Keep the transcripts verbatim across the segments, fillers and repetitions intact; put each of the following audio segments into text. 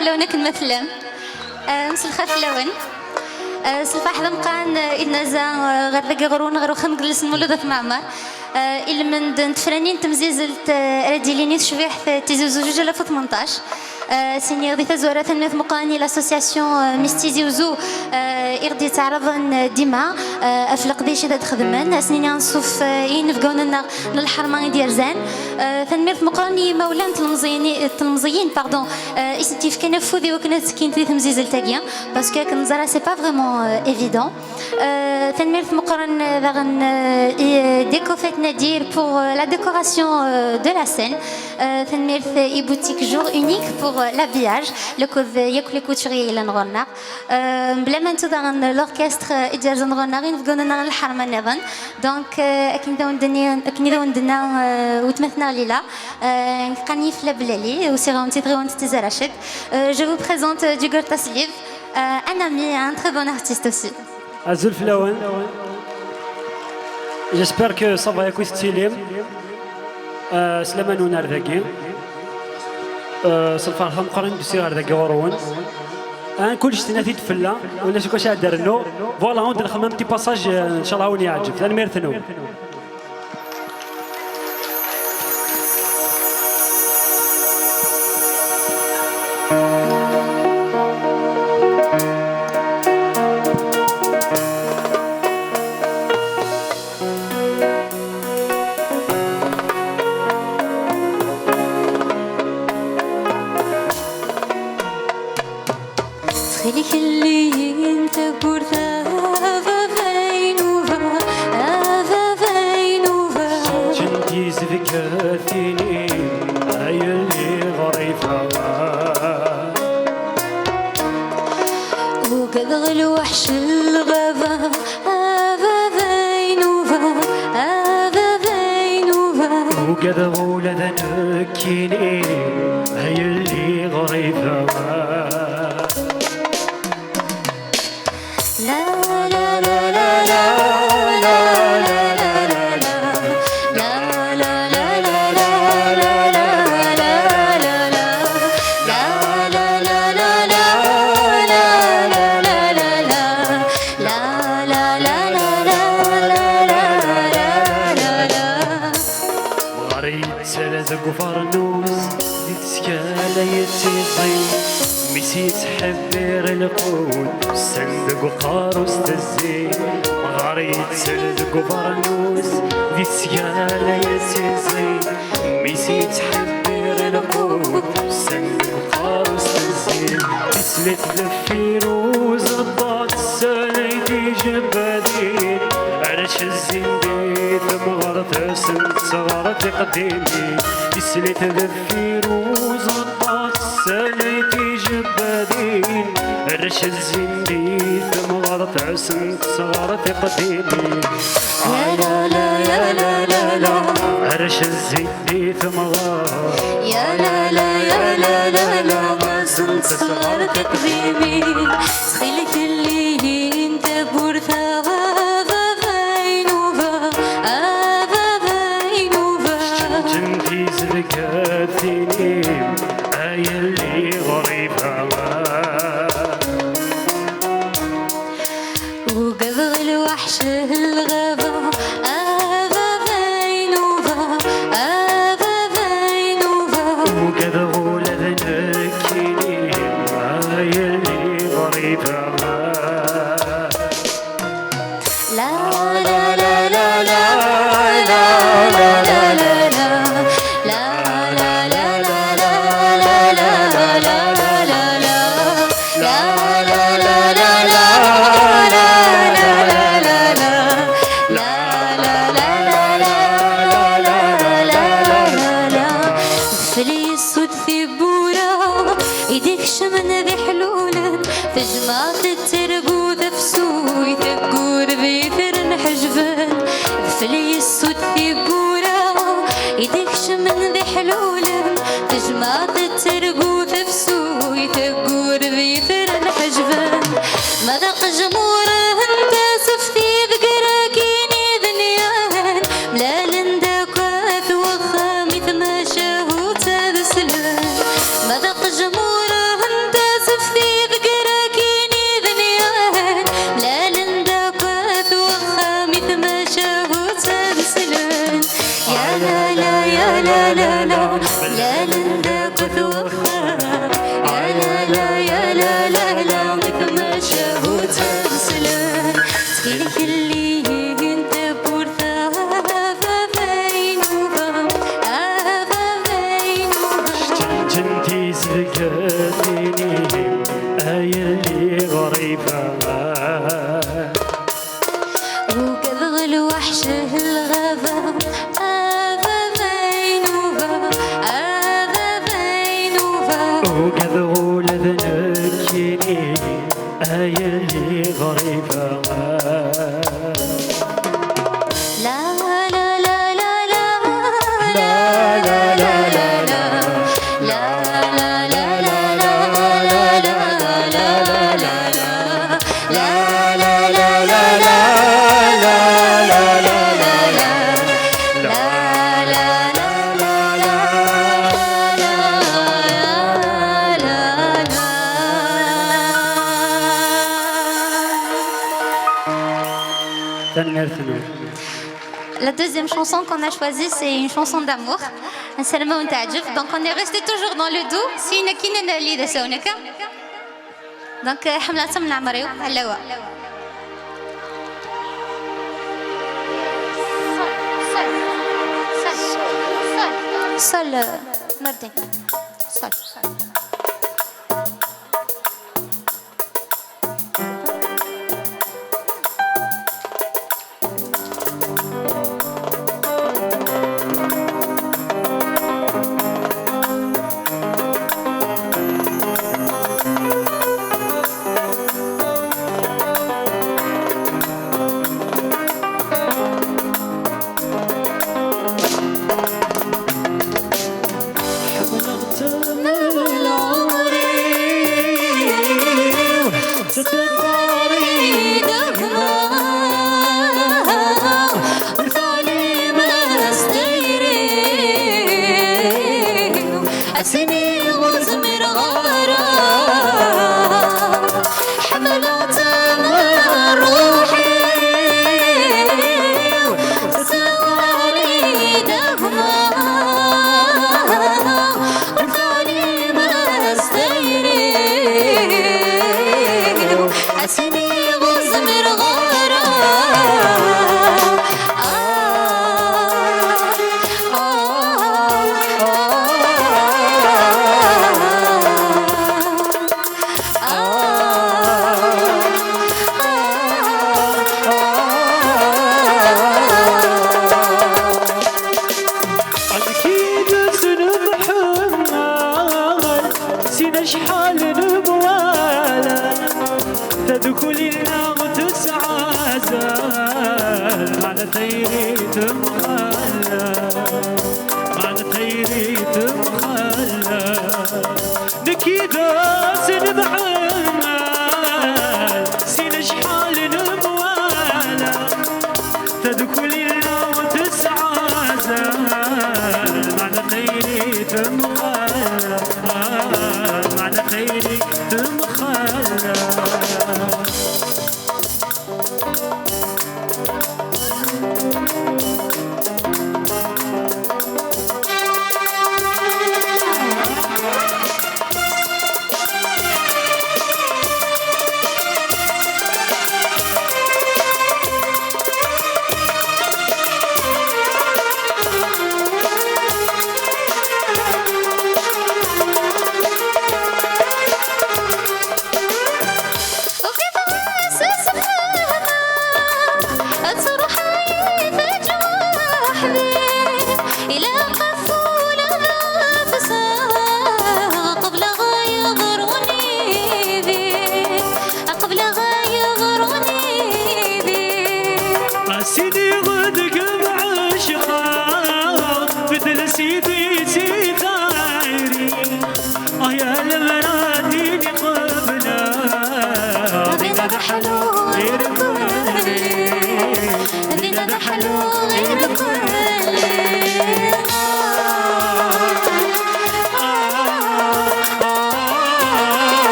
Fell-awen akken ma tellam. Eh, mselxir fell-awen. Eh, s lferḥ d ameqqran, eh, i d-nerza, eh, ɣer dagi ɣur-wen, ɣer uxxam deg yellan Lmulud At Mɛemmer. Eh, ilmend n tefranin n temzizelt, eh, ara d-yilin i tecbiḥt, eh, Tizi Uzzu zuǧ alaf u tmenṭac. Eh, s-iniɣ di tazwara tanemmirt meqqren i l'association, eh, Miss Tizi Uzzu, eh, i ɣ-d-yettɛaraḍen, eh, dima, eh, ɣef leqdic i d ad xedmen. Ad sen-iniɣ anṣuf, eh, i yinebgawen-nneɣ n lḥerma i d-yerzan. Eh, tanemmirt meqqren i yimawlan n tlemẓiyin, tlemẓiyin, pardon, eh, i sent-yefkan afud i wakken ad ttekkint di temzizelt-agi, parce que akken neẓra, c'est pas vraiment, euh, évident. Euh, tanemmirt meqqren, euh, daɣen, euh, i, euh, Déco Fête Nadir pour, euh, la décoration, euh, de la scène. Euh, tanemmirt i boutique Jour Unique pour, euh, l'habillage, le co-, yakk les couturiers yellan ɣur-neɣ. Euh, mebla ma nettu daɣen l'orchestre, euh, i d-yerzan ɣur-neɣ, inebgawen-nneɣ n lḥerma nniḍen. Donc, euh, akken i d awen-d-nni-, akken i d awen-d-tenna, euh, weltma-tneɣ Lila, euh, qqaren-iyi Fella Belali, usiɣ-awen-tt-id ɣiwan Tizi Racid. Euh, je vous présente, euh, Djugurt Aslib, euh, un ami, un très bon artiste aussi. Azul fell-awen. J'espère que ça va, yakk i tettilim. Euh, s laman-nwen ar dagi. Euh, s lferḥ ameqqran i d-usiɣ ar dagi ɣur-wen. Ah, kullec tenna-t-id fell-a, ulac akk acu ad d-rnu. Voilà, on d-nxemmem petit passage, euh, ncallah ad wen-yeɛǧeb. Tanemmirt-nwen. Ttxil-k, lli-yi-n tawwurt, a baba Inuba, a baba Inuba. Ǧǧen-d yizedgaten-im, ay lliɣ ɣriba. Ugadeɣ lweḥc n lɣaba, a baba Inuba, a baba Inuba. Ugadeɣ ula d nekkini, ay lliɣ ɣriba. La, la, la. Mɣar yettal deg ufarnus, di teskala yettiẓi. Mmi-s yettḥebbir lqut, ssen deg uqerru-s tezzi. Mɣar yettal deg ufarnus, di teskala yettiẓi. Mmi-s yettḥebbir lqut, ssen deg uqerru-s tezzi. Tislit deffir uẓeṭṭa, tessalay tijebbadin. Arrac zzin di temɣert, asen-tesɣer tiqdimin. Tislit deffir uẓeṭṭa, tessalay tijebbadin. Arrac zzin di temɣert, asen-tesɣer tiqdimin. Ya la la, ya la la la. Arrac zzin di temɣer. Ya la la, ya la la la. Asen-tesɣer tiqdimin. Ttxil-k, lli-yi-n tawwurt, a baba Inuba, a baba Inuba. Ǧǧen-d yizedgaten-im, ay lliɣ ɣriba. Ugadeɣ lweḥc n lɣaba, a baba Inuba, a baba Inuba. Ugadeɣ ula d nekkini, ay lliɣ ɣriba. La, la, la, la, la. Fell-i yessud tiwwura i d-ikecmen d iḥlulen, tejmaɛt tettargu tafsut, aggur d yitran ḥejben. Fell-i yessud tiwwura i d-ikecmen d iḥlulen, tejmaɛt tettargu tafsut, aggur d yitran ḥejben. Ma d aqejmur n taseft ideg ara k-iniden yan, mlalen-d akk at wexxam i tmacahut ad slen. Ma d aqejmur n Ya la la la, la la la, qed wexxam. Ya la la, ya la la la, di tmacahut ad slen. Ttxil-k, lli-yi-d tawwurt, a baba Inuba, a baba Inuba. Ǧǧant-iyi tbeggatin-im, a yelli ɣriba. Ugadeɣ lweḥc n lɣaba, a baba Inuba, a baba Inuba. Ugadeɣ ula d nekkini, a yelli ɣriba. La la la la la. La la la la la. La la la la la. La la la la la. La la la la la. La la la la la. La la la la la. Tanemmirt-nwen. La deuxième chanson qu'on a choisie, c'est une chanson d'amour. Nessaram ad wen-teɛǧeb. Donc, on est resté toujours dans le doux. Si une qui ne lit de ça, on est comme. Donc, euh, حملة من عمري. Allez, ouais. Sol, euh, Nordin. Sol. Ḥemmleɣ-tt am lɛumr-iw, teqqar-iyi-d a gma. Ur teɛlim s tayri-w, ad s-iniɣ ur zmireɣ ara. Ḥemmleɣ-tt am ṛṛuḥ-iw, teqqar-iyi-d a gma. Ur teɛlim s tayri-w, ad s-iniɣ ur zmireɣ ara. Ah, ah, ah, ah.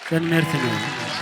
Tanemmirt-nwen.